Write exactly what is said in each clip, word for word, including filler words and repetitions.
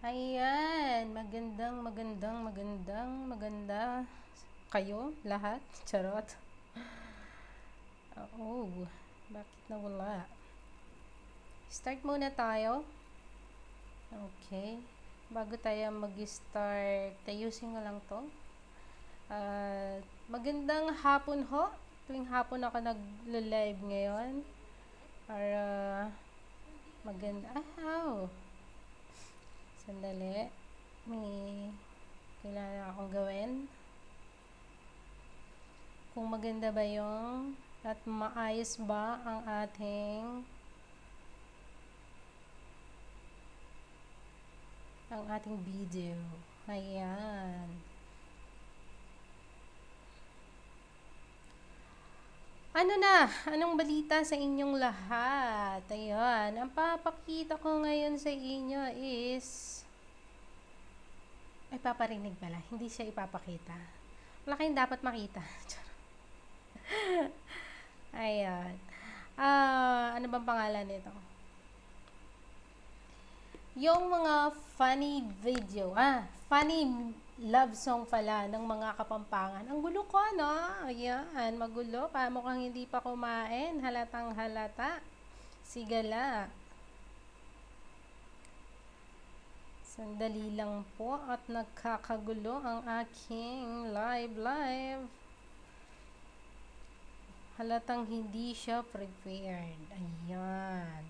Ayan, magandang, magandang, magandang, maganda kayo lahat. Charot. Oo, bakit nawala? Start muna tayo. Okay. Bago tayo mag-start, ayusin ko lang 'to. Ah, magandang hapon ho. Tuwing hapon ako nag-live ngayon. Para maganda. Ah, oh. Sandali. May kailangan akong gawin. Kung maganda ba 'yung at maayos ba ang ating, ang ating video. Ayan. Ano na? Anong balita sa inyong lahat? Ayan. Ang papakita ko ngayon sa inyo is, ay, paparinig pala. Hindi siya ipapakita. Wala kayong dapat makita. Charot. Ayan. Ah, ano bang pangalan nito? Yung mga funny video, ah, funny love song pala ng mga Kapampangan. Ang gulo ko, no? Ayan, magulo. Pa, mukhang hindi pa kumain. Halatang halata. Sigala. Sandali lang po at nagkakagulo ang aking live, live. Halatang hindi siya prepared. Ayan.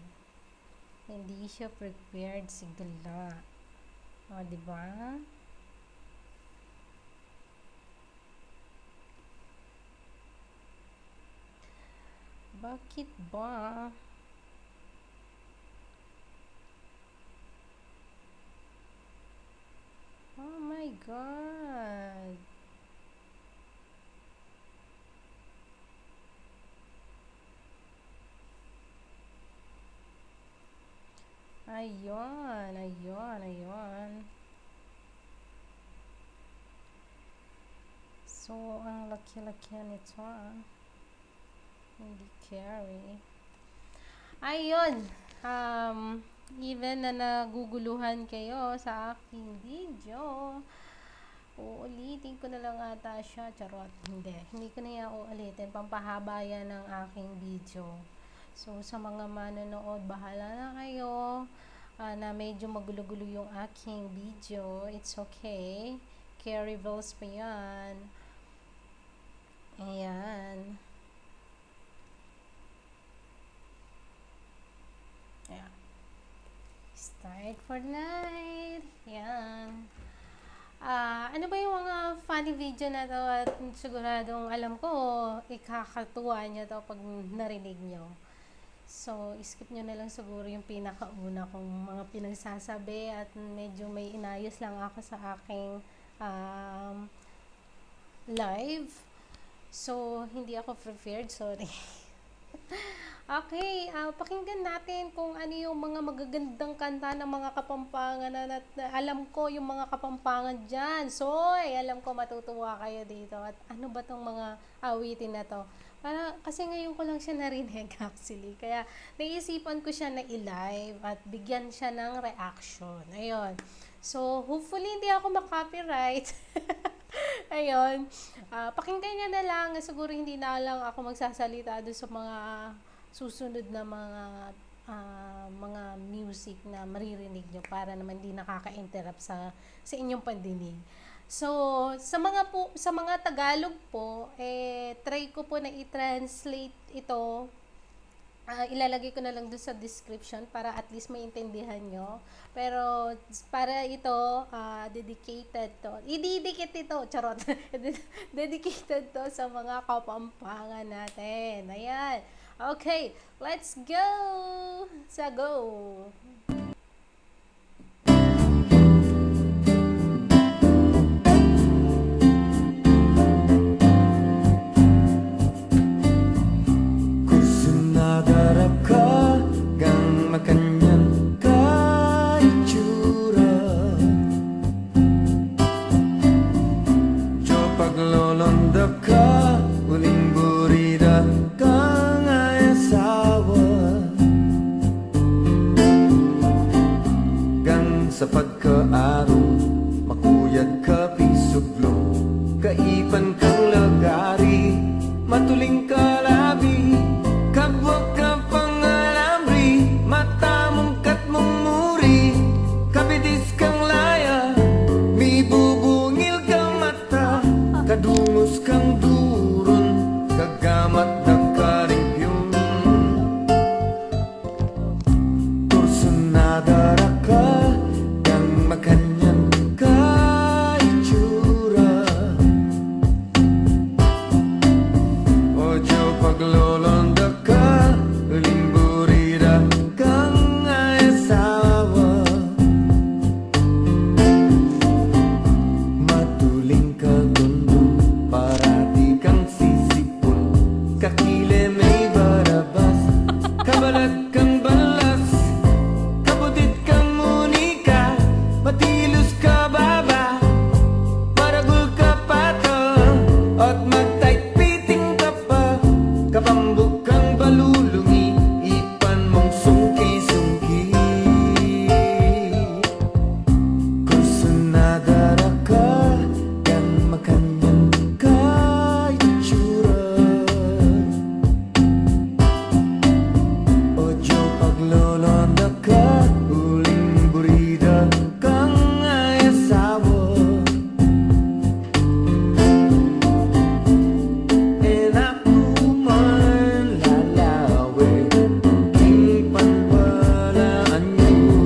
Hindi siya prepared, sigala. O, di ba? Bakit ba? Oh my God. Ayun, ayun, ayun. So, ang laki-laki nito, ah. Hindi carry. Ayun, um, even na naguguluhan kayo sa aking video, uulitin ko na lang ata siya. Charot, hindi. Hindi ko na yan uulitin. Pampahaba yan ng aking video. So, sa mga manonood, bahala na kayo, ah, na medyo magulo-gulo yung aking video. It's okay. Carry bills pa yan. Ayan. Ayan. Start for night. Ayan. Ah, ano ba yung mga funny video na 'to? At siguradong alam ko, ikakatuwa niyo 'to pag narinig niyo. So, skip niyo na lang siguro yung pinakauna kong mga pinagsasabi at medyo may inayos lang ako sa aking, um, live. So, hindi ako prepared, sorry. Okay, ah, pakinggan natin kung ano yung mga magagandang kanta ng mga Kapampangan na, na, na alam ko yung mga Kapampangan diyan. Soy, alam ko matutuwa kayo dito. At ano ba 'tong mga awitin na 'to? Para, kasi ngayon ko lang siya narinig actually. Kaya naisipan ko siya na i-live at bigyan siya ng reaction. Ayun. So, hopefully hindi ako ma-copyright. Ayun. Ah, pakinggan niyo na lang. Siguro hindi na lang ako magsasalita doon sa mga susunod na mga, ah, mga music na maririnig niyo para naman di nakaka-interrupt sa, sa inyong pandinig. So, sa mga po, sa mga Tagalog po, eh, try ko po na i-translate ito. Ah, ilalagay ko na lang dun sa description para at least maintindihan nyo. Pero para ito, ah, dedicated to. Ididikit ito, charot. Dedicated to sa mga Kapampangan natin. Ayan. Okay, let's go! Sa go! Kusum na darap ka, gang makanyan ka itsura. Yo paglolondok ka, uling buri da kang asawa. Sapad ka arung, makuyad ka pisuglung, kaipan kang lagari, matuling ka labi, kabwag ka pangalamri, matamung katmung muri, kabitis kang laya, mibubungil kang mata, kadungus kang durun, kagamat da ka ring piyun. Kursunada ra ka, kang makanyan ka itsura. Odyo paglolonda ka, uling buri da kang asawa. Matuling ka dundun, parati kang sisipun, kakile me barabas, kabalat kang balas, kabutit kang munika, matilus ka baba, maragul ka pato, at magtaypiting ka pa, kapambuk kang balulungi, ipan mung sungki-sungki. Kursunada ra ka, kang makanyan ka itsura. Odyo paglolonda ka, uling buri da kang asawa. E na ku man lalawe king panbalaan yu.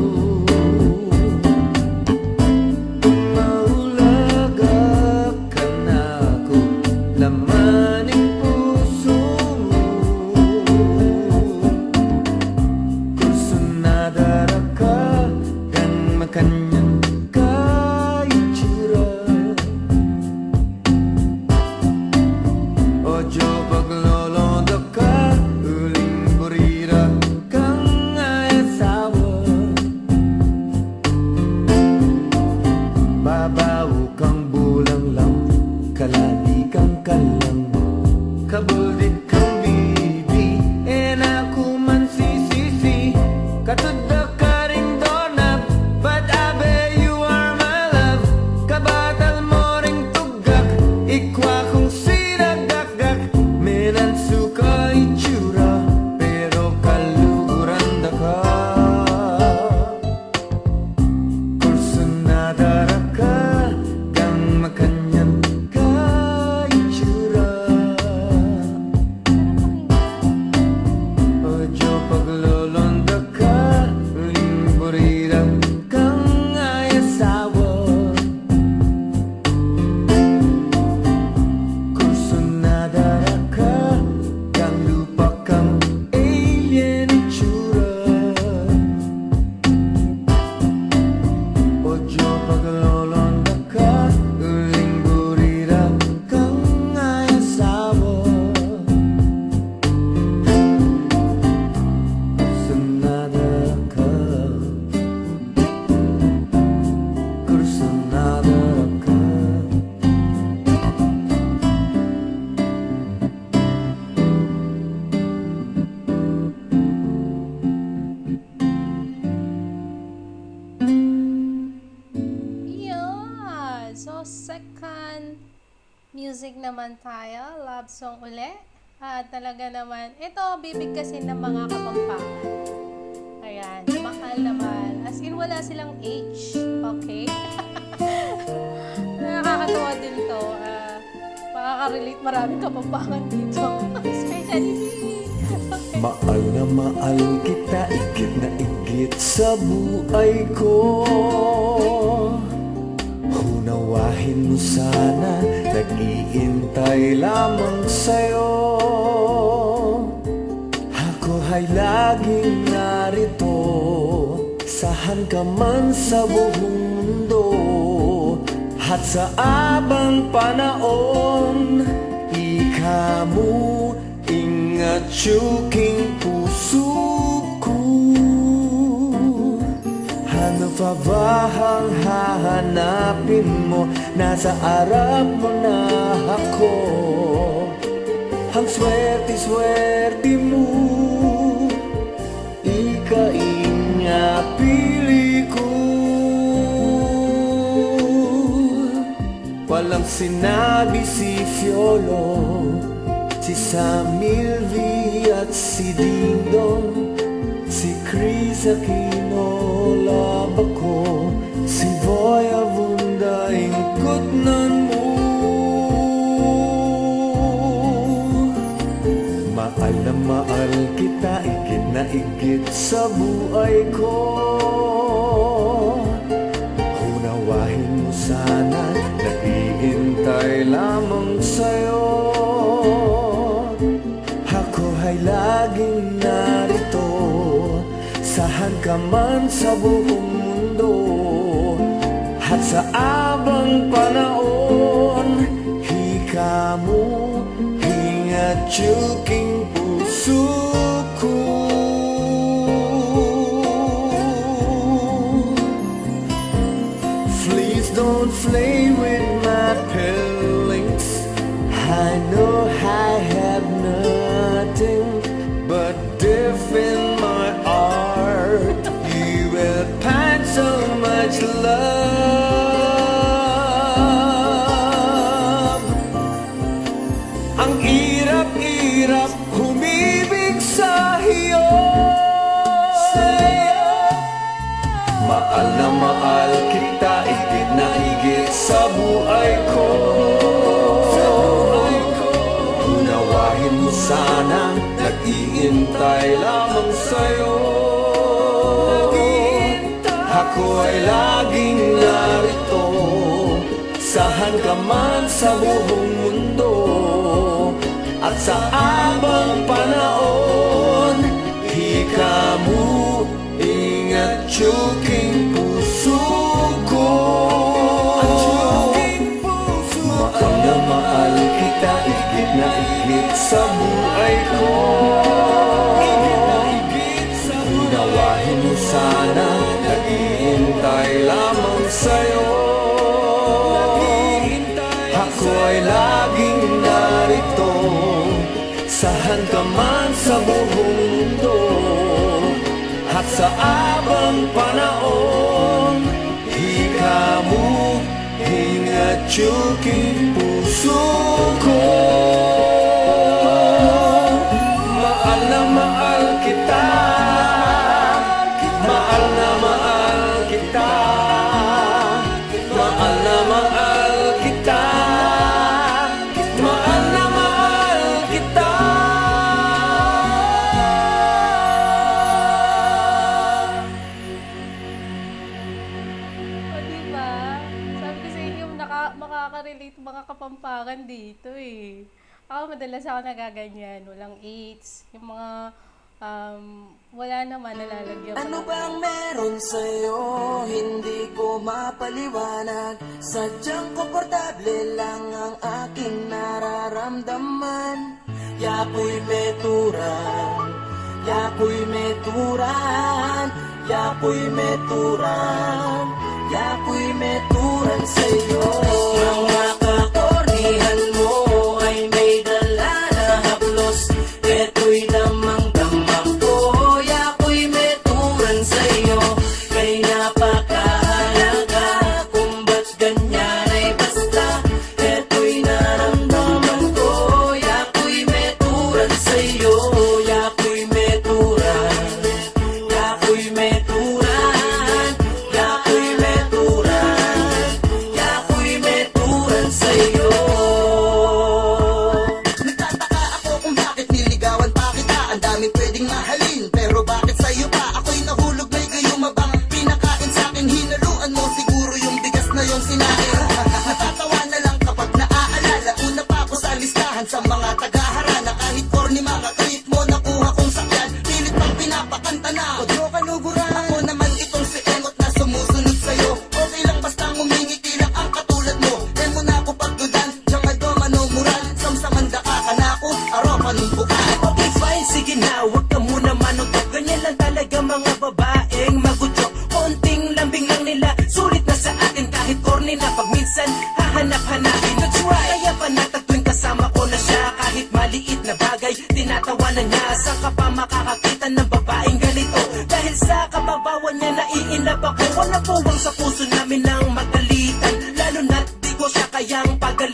Maulaga kanaku, laman ning pusu mu. Kursunada ra ka, kang makanyan ka itsura. Odyo paglolonda ka, uling buri da kang asawa. Babau kang bulanglang, kaladi kang kalang, kabuldit kang bibi, e na ku man sisisi, katud da karing doorknob, but I bet you are my love, kabatal mo ring tugak, ikwa kung sinagakgak, menansu ka itsura, pero kaluguran da ka. Kursunada ra ka, kang makanyan ka itsura. Odyo paglolonda ka, uling buri da kang asawa. Kursunada ra ka, kang lupa kang alien itsura. Odyo paglolonda ka, uling buri da kang asawa. Kursunada ka, kursunada ka. Yun. So, second music naman tayo. Love song uli. At talaga naman, ito, bibigkasin ng mga Kapampangan. Ayan, mahal na mahal. As in, wala silang age. Okay? Nakakatawa din to. Ah, makaka-relate maraming Kapampangan dito. Especially me. Okay. Maal na maal kita, igit na igit sa buhay ko. Unawahin mo sana, nag-iintay lamang sa'yo. Ako ay laging narito, sahan ka man sa buong mundo. At sa abang panaon, ika mu ing atyu king pusu ku. Ano pa ba ang hahanapin mo? Nasa arap mo na ako. Ang swerte-swerte mu, ika ing apili ku. Sinabi si Fiolo, si Sam Milvi at si Dingdong, si Chris Aquino, Labaco, si Boy Abunda, ing kutnan mu. Mahal na mahal kita, igit na igit sa buhay ko. Unawahin mo sana, naghihintay lamang sa'yo. Ako ay laging narito, sahan ka man sa buong mundo. At sa abang panahon, hika mu, hingat yuking pusu ku. Please don't play with my feelings. I know I have nothing but death in my heart. You will find so much love. Ang hirap-hirap humibig sa iyo. Mahal na mahal kita, igit na igit sa buhay ko. Unawahin mo sana, nag-iintay lamang sa'yo. Ako ay laging narito, sahan ka man sa buong mundo. At sa abang panahon, hika mu, hingat yuking pusu ku. Mahal na mahal kita, igit na igit sa buhay ko. Unawahin mo sana, naghihintay lamang sa'yo. Ako ay laging narito, sahan ka man sa buong mundo. At sa abang panahon, hika mu, hingat yuking pusu ku. Mahal na mahal kita, mahal na mahal kita, mahal na mahal kita, mahal na mahal kita. O, diba? Sabi ko sa inyo, naka-, makaka-relate mga Kapampangan dito eh. Ako, madalas ako nagaganyan, walang eats, yung mga, um, wala naman, nalalagyan ko. Ano lang bang meron sa'yo? Hindi ko mapaliwanag. Sadyang komportable lang ang aking nararamdaman. Yapuy meturan, yapuy meturan, yapuy meturan, yapuy meturan sa'yo. Mga kakornihan mo ay may dala na haplos. Ito'y damang-dama ko, yapuy meturan sa'yo. Kay napakahalaga kung ba't ganyan ay basta. Ito'y naramdaman ko, yapuy meturan sa'yo, yapuy meturan, yapuy meturan, yapuy meturan, yapuy meturan sa'yo. Nagtataka ako kung bakit niligawan pa kita. Ang daming pwedeng mahalin, pero bakit sa'yo pa? Ako'y nahulog, may gayuma bang pinakain sa'kin? Hinaluan mo siguro yung bigas na yung sinain. Natatawa na lang kapag naaalala. Una pa ako sa listahan sa mga tagaharana. Kahit corny, maka-trip mo, nakuha kong sakyan. Pilit pang pinapakanta na. Huwag mo kaluguran. Ako naman itong si Emot na sumusunod sa'yo. Okay lang basta ngumingiti lang ang katulad mo. E mo na ako pagdudan, diyang aldo manumuran. Samsaman da ka kanaku, aropa nung bukan. Okay, fine, sige na, wag ka muna manutok. Ganyan lang talaga mga babaeng magutsok. Konting lambing lang nila, sulit na sa atin. Kahit corny na pag minsan, hahanap-hanapin. That's right. Kaya panatag tuwing kasama ko na siya, kahit maliit na bagay, tinatawanan niya. Saan ka pa makakakita ng babaeng ganito? Dahil sa kababawan niya, nai-inlove ako. Walang puwang sa puso namin ng magalitan, lalo na't di ko siya kayang pagalitan.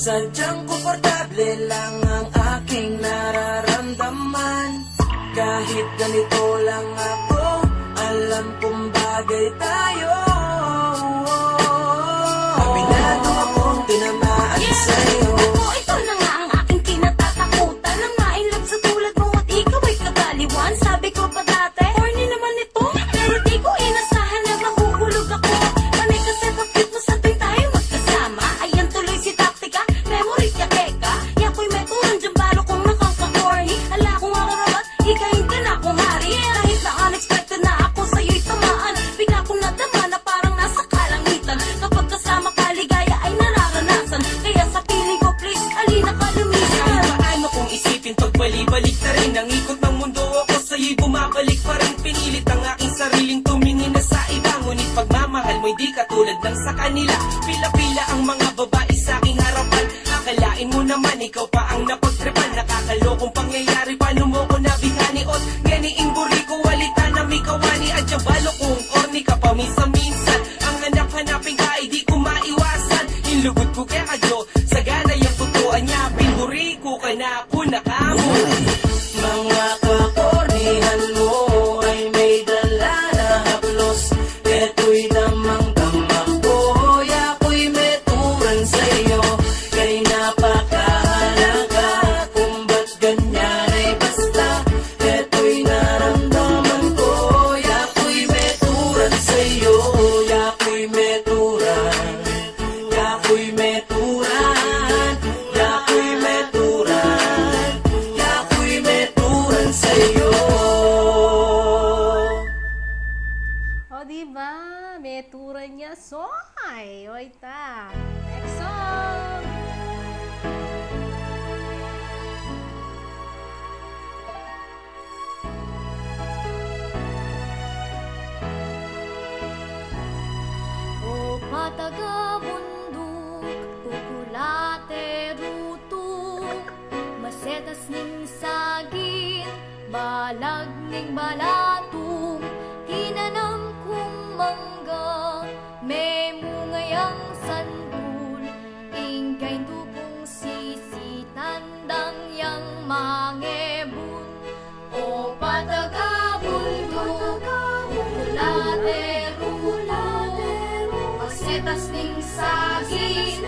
Sadyang komportable lang ang aking nararamdaman. Kahit ganito lang ako, alam kong bagay tayo. Aminado akong tinamaan sa'yo. Ito, ito na nga ang aking kinatatakutan. Ang ma-in love sa tulad mo at ikaw ay kabaliwan. Sabi ko pa dati, corny naman ito. Pero di ko inasahan na mahuhulog ako. Panay kasi pag-cute mo sa tuwing tayo magkasama. Ayan tuloy si taktika, memory ka, keka. Yakoy meturan, dyang balo kung nakakakorny. Ala kung akarabat, ikain ka na kung hari. Kahit na unexpected na ako sa'yo'y tamaan, bigla kong nadama na parang nasa kalangitan. Kapag kasama ka, ligaya ay nararanasan. Kaya sa piling ko, please, halina ka lumisan. Kahit paano kung isipin, pagbali-balik na rin ang ikot ng mundo. Ako sa'yo'y bumabalik pa rin. Pinilit ang aking sariling tumingin na sa iba, ngunit pagmamahal mo'y di katulad ng sa kanila. Pila-pila ang mga babae sa aking harapan. Akalain mo naman ikaw pa ang napagtripan. Nakakalokong pangyayari, paano mo ko nabihani? Ot ngeni ing buri ko, walita na mikawani. Adya balo kung corny ka paminsan-minsan. Ang hanap-hanapin ka ay di ko maiwasan. Inlugod ko kaya kadyo, sagana yang tutuan niya. Binuri ko ka na, kuna ka mo. Mga kakornihan mo ay may dala na haplos. Keto'y damang-dama ko, yako'y meturan sa'yo. Kay napakahalaga kung ba't ganyan ay basta. Keto'y naramdaman ko, yako'y meturan sa'yo. Yako'y meturan, yako'y meturan, yako'y meturan, yako'y meturan sa'yo. O, di ba? Meturan ya, soy! O, ita. Next song! O patagabunduk, kukulate rutung, masetas ning saging, balag ning balatung, tinanam kung mangga, memunga yang santul, ing gaindu kung sisi, tandang yang mangebun. O patagabunduk, kukulate rutung, masetas ning saging,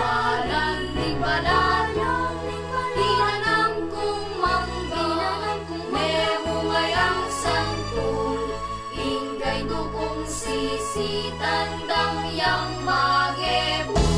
balag ning balatung, tinanam kung mangga, memunga yang santul, ing gaindu kung sisi, tandang yang mangebun.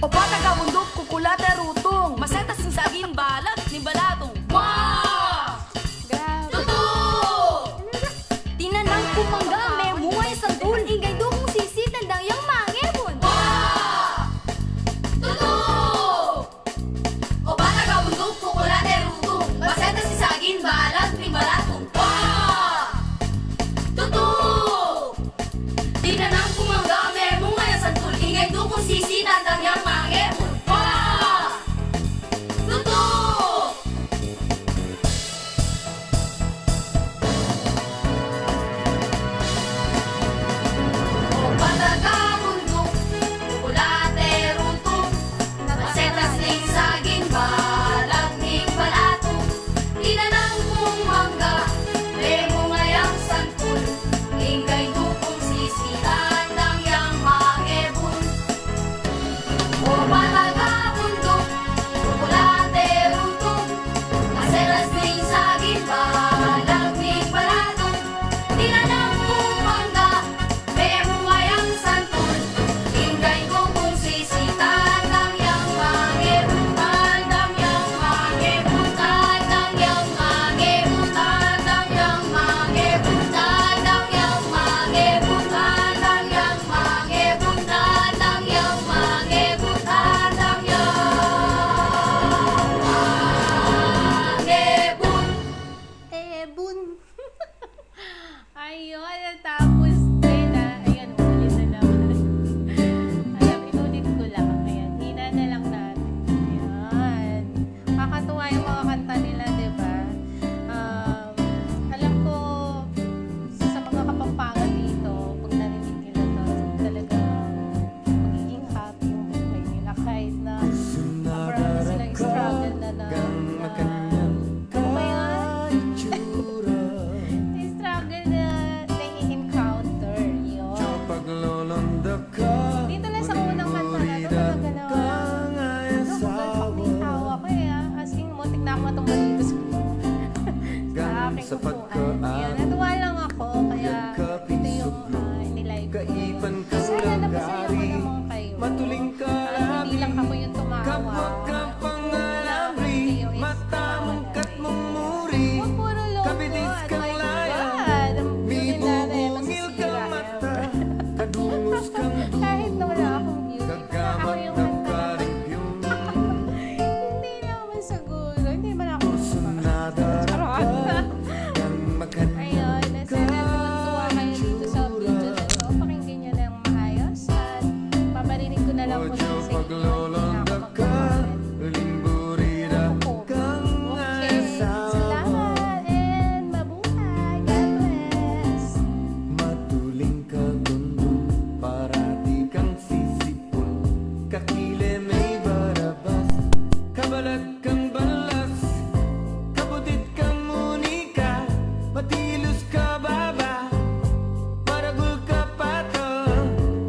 O patagabunduk, kukulate rutung, masetas ning saging, balag ning balatung. Wa! Grabe. Tutu! Tinanam kung mangga, memunga yang santul, ing gaindu kung sisi,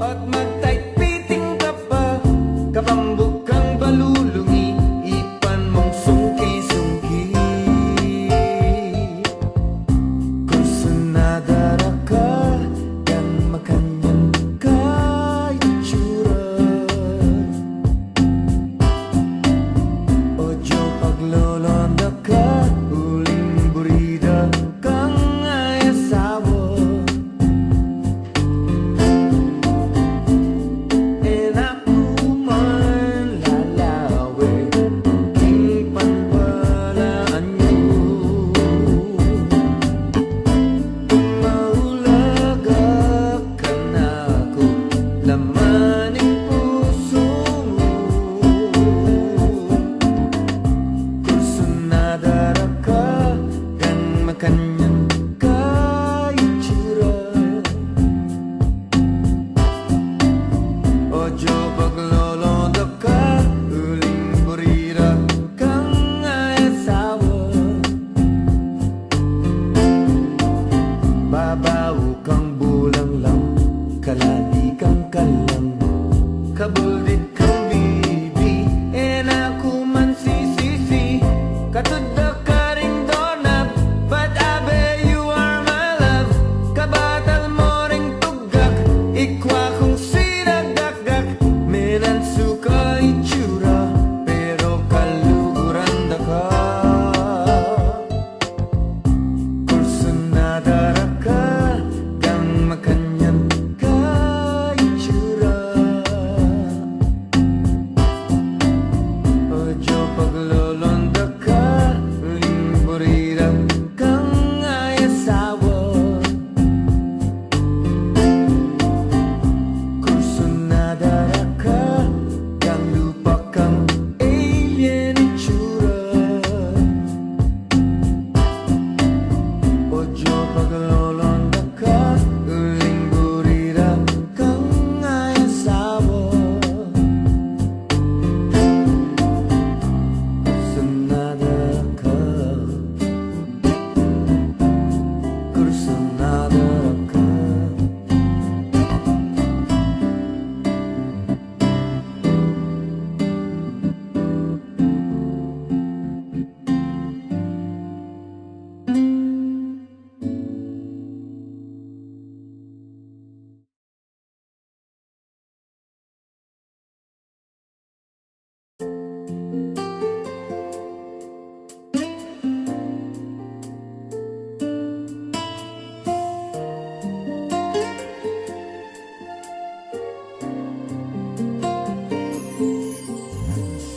At magtaypiting ka pa, kapambukang balulungi, ipan mung sungki-sungki. Kursunada ra ka, dang makanyan ka itsura. Odyo paglolonda ka, uling buri da kang asawa. E na ku man lalawe king panbalaan yu. Maulaga kanaku, laman ning pusu mu. Kursunada ra ka, dang makanyan ka itsura. Odyo paglolonda ka, uling buri da kang asawa. Babau kang bulanglang, kaladi kang kalang, kabuldit kang bibi, e na ku man sisisi. Katud da karing donab, but abe you are my love. Kabatal mo ring tugak, ikwa kung sinagdakdak. Menansu ka itsura, pero kaluguran da ka. Kursunada ra ka, dang makanyan ka itsura. Odyo paglolonda ka, uling buri da kang asawa. Kursunada ra ka, dang lupa kang alien itsura. Odyo paglolonda ka, uling buri da kang asawa. Kursunada ka, kursunada ka.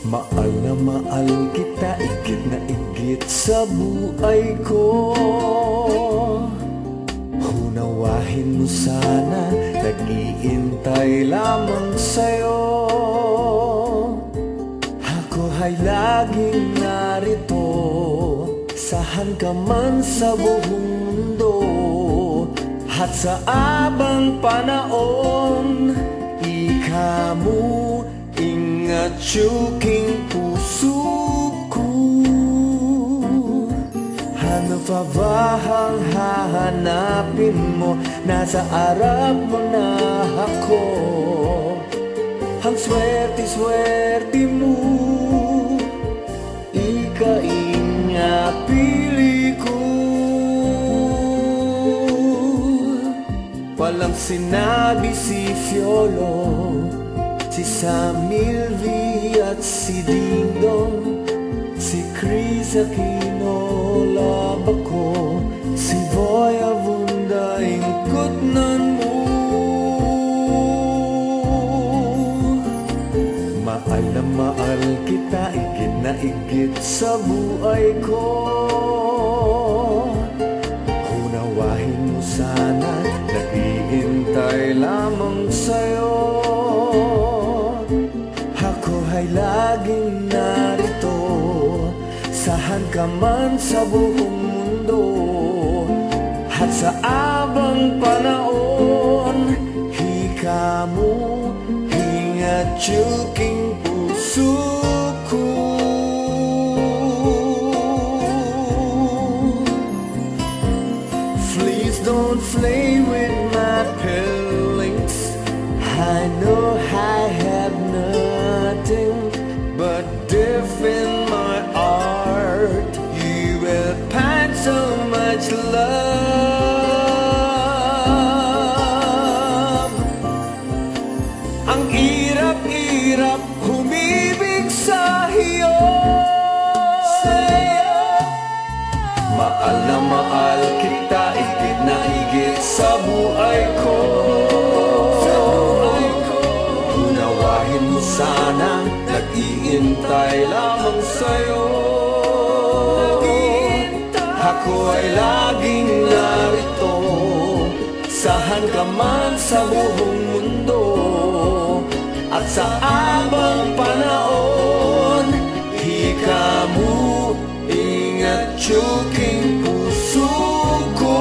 Maal na maal kita, igit na igit sa buay ko. Unawahin mu sana, nag-iintay lamang sayo. Ako ay laging narito, sahan ka man sa buong mundo. At sa abang panaon, ika mu ing atyu king pusu ku. Ano pa ba ang hahanapin mo? Nasa arap mo na ako. Ang swerte-swerte mu, ika ing apili ku. Walang sinabi si Fiolo, si Sam Milvi at si Dingdong, si Chris Aquino, laba ko, si Boy Abunda, ing kutnan mu. Maal na maal kita, igit na igit sa buay ko. Unawahin mu sana, nag-iintay lamang sayo. Ako ay laging narito, sahan ka man sa buong mundo. At sa abang panaon, ika mu ing atyu king pusu ku. Please don't play with my feelings. I know I have nothing but death in my heart. You will find so much love. Ang hirap-hirap humibig sa iyo. Mahal na mahal kita, higit na higit sa buhay ko. Unawahin mo sana, nag-iintay lamang sa'yo. Ako ay laging narito, sahan ka man sa buong mundo. At sa abang panahon, hikamu, ingat king pusu ku.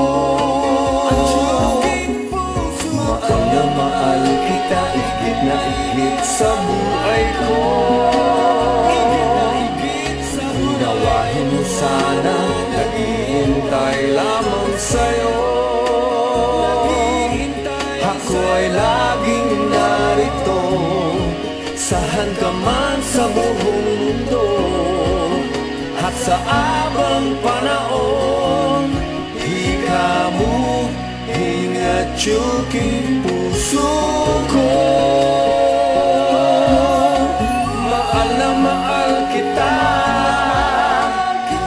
Mahal na mahal kita, higit na higit sa buhay ko. Unawahin mo sana, nag-iintay lamang sa'yo. Ako ay laging narito, sahan ka man sa buong mundo. At sa abang panahon, hikamu, ingat king pusu ku. Mahal na mahal kita,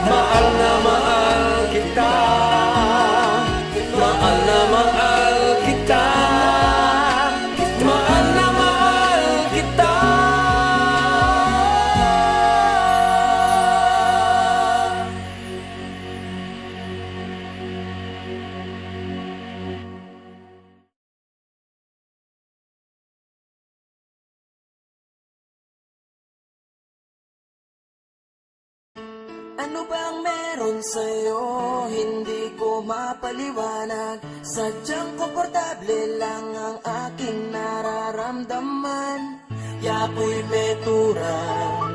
mahal na mahal kita, mahal na mahal kita, mahal na mahal kita. Ano bang meron sa'yo? Hindi ko mapaliwanag. Sadyang komportable lang ang aking nararamdaman. Yaku'y meturan,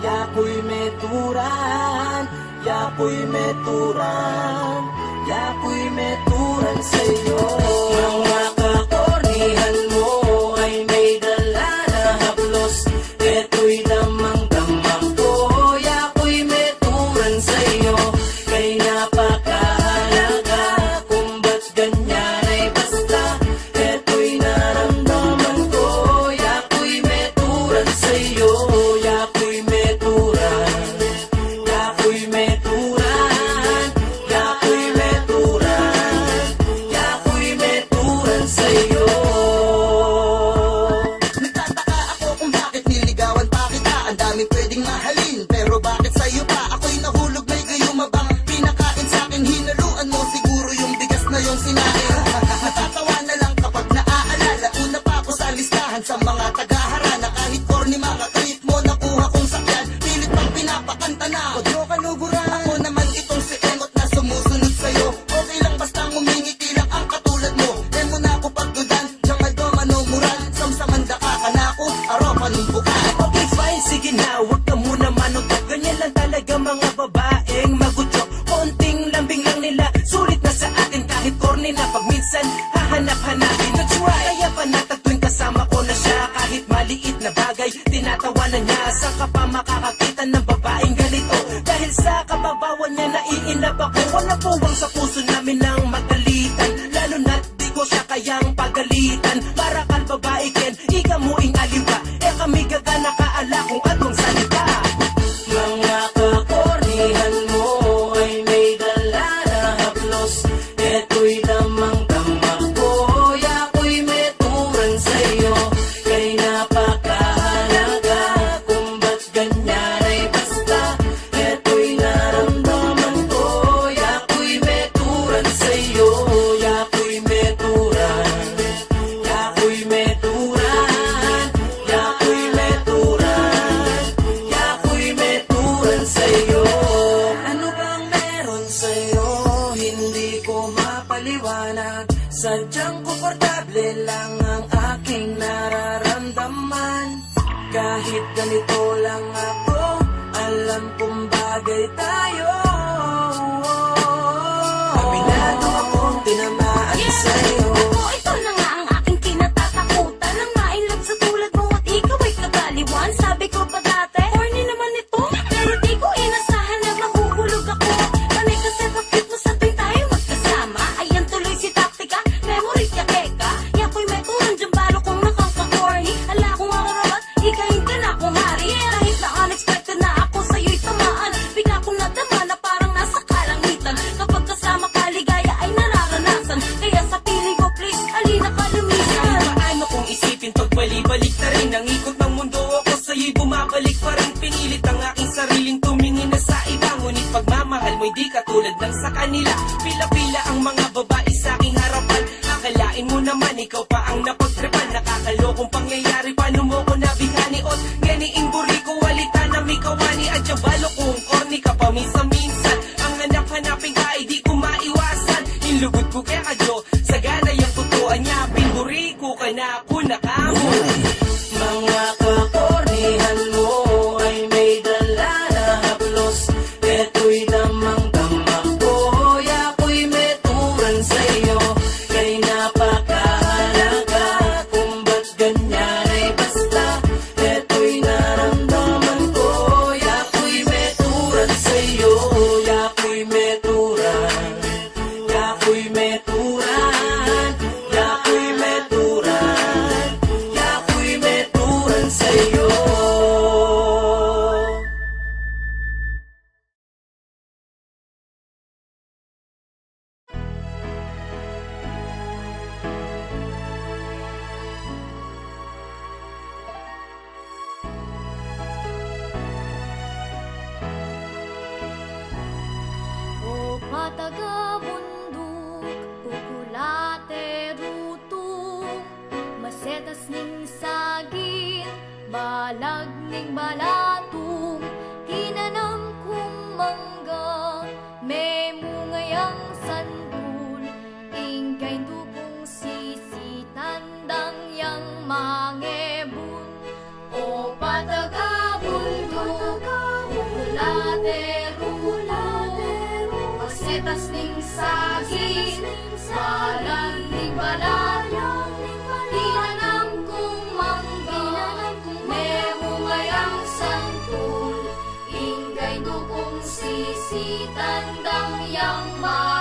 yaku'y meturan, yaku'y meturan, yaku'y meturan sa'yo. Mga kakornihan mo ay may dala na haplos. Ito'y damang-dama ko, yaku'y meturan sa'yo. Kay napakahalaga kung ba't ganyan ay basta. Ito'y naramdaman ko, yaku'y meturan sa'yo, yaku'y meturan, yaku'y meturan, yaku'y meturan, yaku'y meturan sa'yo. Nagtataka ako kung bakit niligawan pa kita. Ang daming pwedeng mahalin, pero bakit sa'yo pa? Ako'y nahulog, may gayuma bang pinakain sa'kin? Hinaluan mo siguro yung bigas na yung sinain. Natatawa na lang kapag naaalala. Una pa ako sa listahan sa mga tagaharana. Kahit corny, mga trip mo, nakuha kong sakyan. Pilit pang pinapakanta na. O, di ka lugura. Ako naman itong si Emot na sumusunod sa'yo. Okay lang basta ngumingiti lang ang katulad mo. E mo na ako pagdudan, Jamal Domano Muran. Samsaman da ka kanaku, aro panumpukan. Okay, fine, sige na, wag ka muna manutok. Ganyan lang talaga mga babaeng magutsok. Konting lambing lang nila, sulit na sa atin kahit corny na. Pag minsan, hahanap-hanapin. That's right. Kaya panatag tuwing kasama ko na siya, kahit maliit na bagay, tinatawanan niya. Saan ka pa makakakita ng babaeng ganito? Dahil sa kababawan niya, nai-inlove ako. Walang puwang sa puso namin ng magalitan, lalo na't di ko siya kayang pagalitan. Marakal babae ken, ika mu ing aliwa. E kami gagana ka ala kung anong salita. Mga kakornihan mo ay may dala na haplos. Ito'y damang-dama ko, yaku'y meturan sa'yo. Kay napakahalaga kung ba't ganyan ay basta. Ito'y naramdaman ko, yaku'y meturan sa'yo, yaku'y meturan, yaku'y meturan, yaku'y meturan, yaku'y meturan sa'yo. Ano bang meron sa'yo? Hindi ko mapaliwanag. Sadyang komportable lang ang aking nararamdaman. Kahit ganito lang ako, alam kong bagay tayo. Aminado akong tinamaan sa'yo. Ako, ito na nga ang aking kinatatakutan. Ang Baliktarin ang ikot ng mundo, ako sa'yo'y bumabalik pa rin. Pinilit ang aking sariling tumingin na sa iba, ngunit pagmamahal mo'y di katulad ng sa kanila. Pila-pila ang mga babae sa aking harapan. Akalain mo naman ikaw pa ang napagtripan. Nakakalokong pangyayari, paano mo ko nabinghani? Ot ngeni ing buri ku, walita na mikawani. Adya balu kung korni ka paminsan-minsan. Ang hanap-hanapin ka ay di ko maiwasan. Ing lugud ku keka, Dyo, sagana yang tutuan ya. Binburi ku ka na, ku na kamu. Mga kakornihan mo ay may dala na haplos. Keto'y damang-dama ko, yaku'y meturan sa'yo. Kay napakahalaga kung ba't ganyan ay basta. Keto'y naramdaman ko, yaku'y meturan sa'yo. Yaku'y meturan, yaku'y meturan, yaku'y meturan, yaku'y meturan sa'yo. O patagabunduk, ukulate rutung, masetas ning saging, balag ning balatung, tinanam kung mangga, memunga yang santul, ing kaindu kung sisi, tandang yang mangebun. O patagabunduk, ukulate rutung, masetas ning saging, balag ning balatung, tinanam kung mangga, memunga yang santul, ing kaindu kung sisi, tandang yang ma